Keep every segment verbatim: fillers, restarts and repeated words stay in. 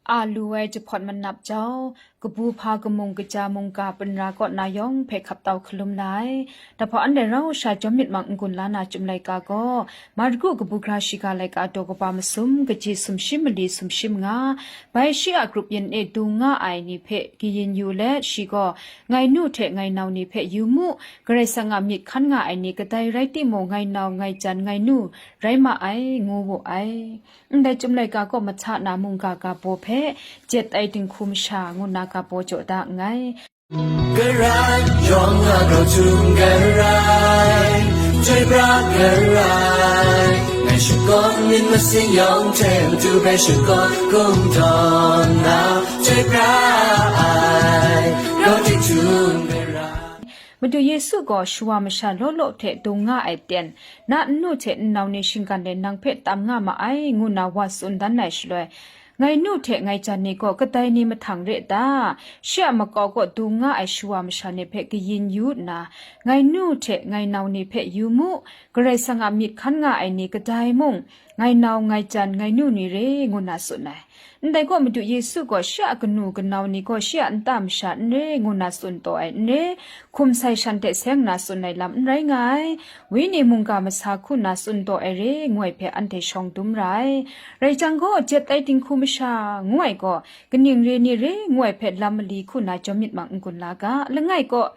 A lu ai jahpawt manap jau, kabu hpa kamung kaja mungga pinra kaw na yawng hpe hkap tau hkalum la ai. Dahpa anhte rau sha jawm myit mang n-gun la na Chyum laika gaw, Marku kabu gara shiga laika daw kaba masum, kaji sumshi mali sumshi manga, bai shi a grup yin e dung nga ai ni hpe kayin yu let, shi gaw, ngai nu hte ngai nau ni hpe yu mu, Karai Kasang a myit hkan nga ai ni kadai rai timung, ngai nau, ngai jan, ngai nu rai ma ai, ngu wu ai. Ndai Chyum laika kaw mahta na mungga ga baw hpe, jet ai dinghku masha ngu na ga baw jaw da nngai. Karai yawng a grau htum karai, chyoi pra karai, ngai shakawn myit masin yawng hte matu hpe shakawn kungdawn na, chyoi pra ai, grau htum karai. Madu Yesu gaw shawa masha law law hte dung nga ai ten, na nnu hte nnau ni shinggan de nang hpe tam nga ma ai, ngu na wa tsun dan ai shaloi, ngai nu hte ngai jan ni gaw kadai ni mahtang re ta? Shi a makau kaw dung nga ai shawa masha ni hpe kayin yu nna, ngai nu hte ngai nau ni hpe yu mu, Karai Kasang a myit hkan nga ai ni kadai mung, ngai nau, ngai jan, ngai nu ni re, ngu na tsun ai. Ndai gaw Madu Yesu gaw shi a kanu kanau ni gaw shi a nta masha n re, ngu na tsun taw ai n re, hkum sai shan hte seng nna tsun ai lam n rai nga ai, wenyi mungga masa hku nna tsun taw ai re, ngu ai hpe anhte shawng dum ra ai. Rai jang gaw, jet ai dinghku masha, ngu ai gaw, kaning re ni re, ngu ai hpe lam mali hku nna jawm myit mang n-gun la ga, langai kaw,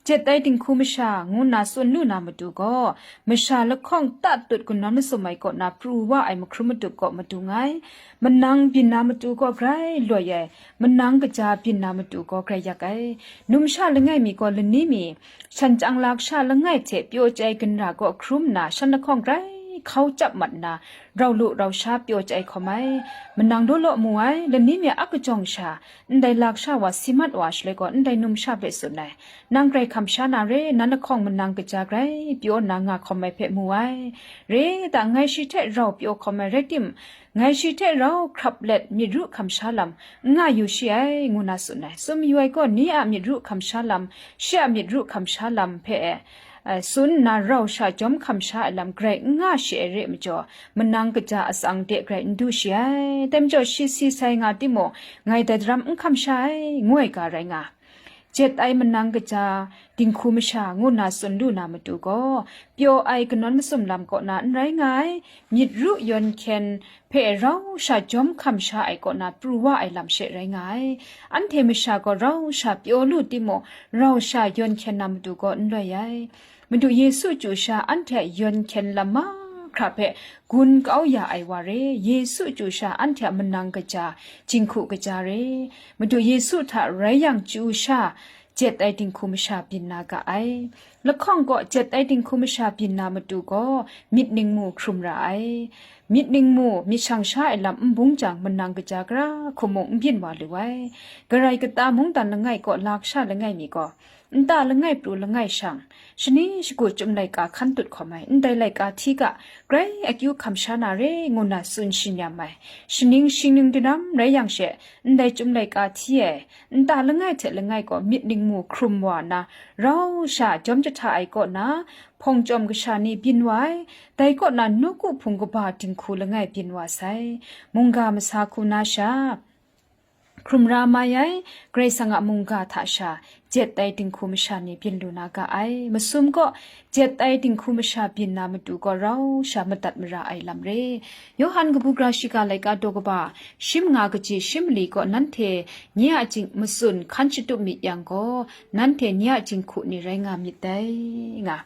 jet ai dinghku masha, ngu nna tsun lu na matu gaw, masha lahkawng tatut kanawn masum ai kaw na pru wa ai mahkrum matup kaw madung ai, manang byin na matu gaw grai loi ai, manang kaja byin na matu gaw grai yak ai. Numsha langai mi gaw lani mi, shan chyang lasha langai hte pyaw chyai ginra kaw hkrum nna, shan lahkawng grai hkau chyap mat nna, rau lu rau sha pyaw chyai hkawm ai. Manang law law mu ai, lani mi a kajawng sha, ndai lasha wa si mat wa shaloi gaw, ndai numsha hpe tsun ai. Nang grai hkam sha na re, nan lahkawng manang kaja grai pyaw nna nga hkawm ai hpe mu ai. Re ta, ngai shi hte rau pyaw hkawm ai rai tim, ngai shi hte rau hkrap let myit ru hkam sha lam n nga yu shi ai, ngu na tsun ai. Tsun mayu ai gaw, ni a myit ru hkam sha lam, shi a myit ru hkam sha lam hpe, eh, tsun nna rau sha jawm hkam sha ai lam grai n nga shi ai re majaw, manang kaja atsang de grai n du shi ai. Dai majaw, shi si sai nga timung, ngai dai daram n hkam sha ai, ngu ai ga rai nga. Jet ai manang kaja dinghku masha ngu na tsun lu na matu gaw, pyaw ai kanawn masum lam kaw na n rai nga ai, myit ru yawn hkyen hpe rau sha jawm hkam sha ai kaw na pru wa ai lam she rai nga ai. Anhte masha gaw rau sha pyaw lu timung, rau sha yawn hkyen na matu gaw n loi ai. Madu Yesu chyu sha anhte a yawn hkyen lam mahkra hpe gun kau ya ai wa re, Yesu chyu sha anhte a manang kaja, jinghku kaja re, Madu Yesu hta rai yang chyu sha, jet ai dinghku masha byin na ga ai. Lahkawng kaw jet ai dinghku masha byin na matu gaw, myit ningmu hkrum ra ai. Myit ningmu, myit shang sha ai lam n bung jang, manang kaja gara hku mung n byin wa lu ai. Garai kata mungdan langai kaw lasha langai mi gaw, nta langai pru langai shang, shaning shagu Chyum laika hkan tut hkawm ai, ndai laika hti ga, grai akyu hkam sha na re, ngu na tsun shinyam ai. Shaning shingning daram rai yang she, ndai Chyum laika hti ai, nta langai hte langai gaw myit ningmu hkrum wa nna, rau sha jawm jahta ai kaw na, hpawng chyawm kasha ni byin wa ai, dai kaw na nawku hpung kaba dinghku langai byin wa sai. Mungga masa hku na sha, hkrum ra mai ai, Karai Kasang a mungga hta sha, jet ai dinghku masha ni byin lu na ga ai. Masum gaw, jet ai dinghku masha byin na matu gaw rau sha madat mara ai lam re. Yawhan kabu gara shiga laika daw kaba, shi manga kaji shi mali gaw nanhte nye a jing matsun hkan shatup myit yang gaw, nanhte nye a jinghku ni rai nga myit dai, nga.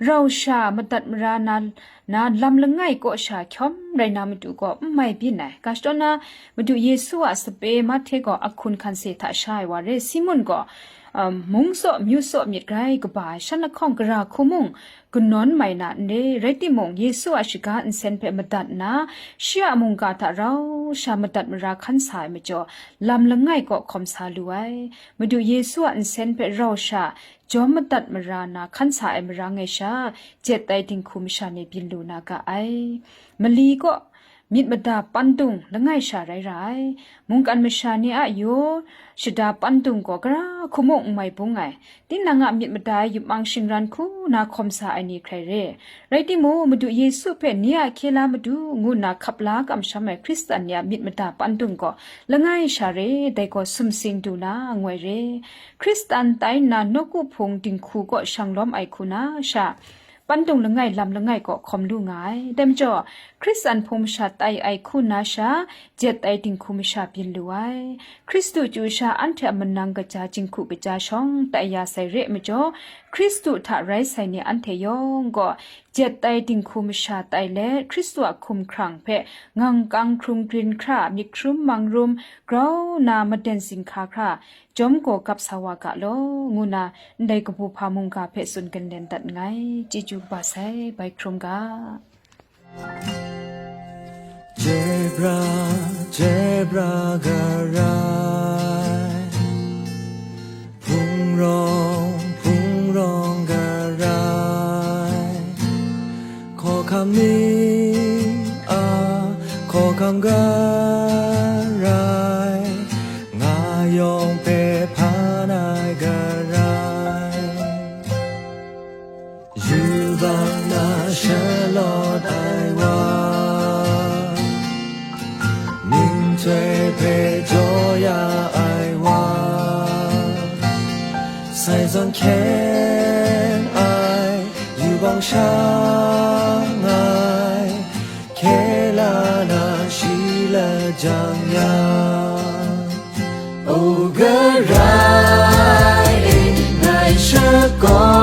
Rau sha madat mara na, na lam langai kaw sha hkyawm rai na matu gaw n mai byin ai. Ga shadawn na, Madu Yesu a sape Mahte gaw ahkun hkan se hta sha ai wa re, Simun gaw, um, mung tsaw, myu tsaw myit grai kaba ai, shan lahkawng gara hku mung kanawn mai na n re, rai timung, Yesu a shaga nsen hpe madat nna, shi a mungga hta rau sha madat mara hkan sa ai majaw, lam langai kaw hkawm sa lu ai. Madu Yesu a nsen hpe rau sha, jawm madat mara na hkan sa ai mara ngai sha, jet ai dinghku masha ni byin lu na ga ai. Mali kaw, myit mada pandung langai sha rai ra ai. Mungkan masha ni a yaw shada pandung gaw gara hku mung n mai bung ai. Tinang a myit mada ai yupmang shingran hku na hkawm sa ai ni hkrai re. Rai timung, Madu Yesu hpe ni a hkye la madu ngu nna hkap la kamsham ai Hkristan ni a myit mada pandung gaw langai sha re, dai gaw sumsing du na ngoi re. Hkristan tai nna nawku hpung dinghku kaw shang lawm ai hku na sha, pandung langai lam langai kaw hkawm lu nga ai. Dai majaw, Hkristan hpung masha tai ai hku na sha, jet ai dinghku masha byin lu ai. Hkristu chyu sha anhte a manang kaja jinghku kaja shawng tai ya sai re majaw, Hkristu hta rai sai ni anhte yawng gaw, jet ai dinghku masha tai let, Hkristu a hkumhkrang hpe ngang kang hkrung grin hkra, myit hkrum mang rum grau na maden zinghka hkra, jawm gaw gap sa wa ga law, ngu na ndai kabu hpa mungga hpe tsun ginlen dat nngai. Chyeju kaba sai, bai hkrum ga. Jebra, jebra garai, hpung rawng, hpung rawng garai, hkawhkam ni a hkawhkam garai, nga yawng hpe hpan ai garai. Yubak na shalawt ai wa, myihtoi hpe jaw ya ai wa, sai zawn hkyen ai, yubak shang ai, hkye la na shi lajang ya. O garai e, ngai shakawn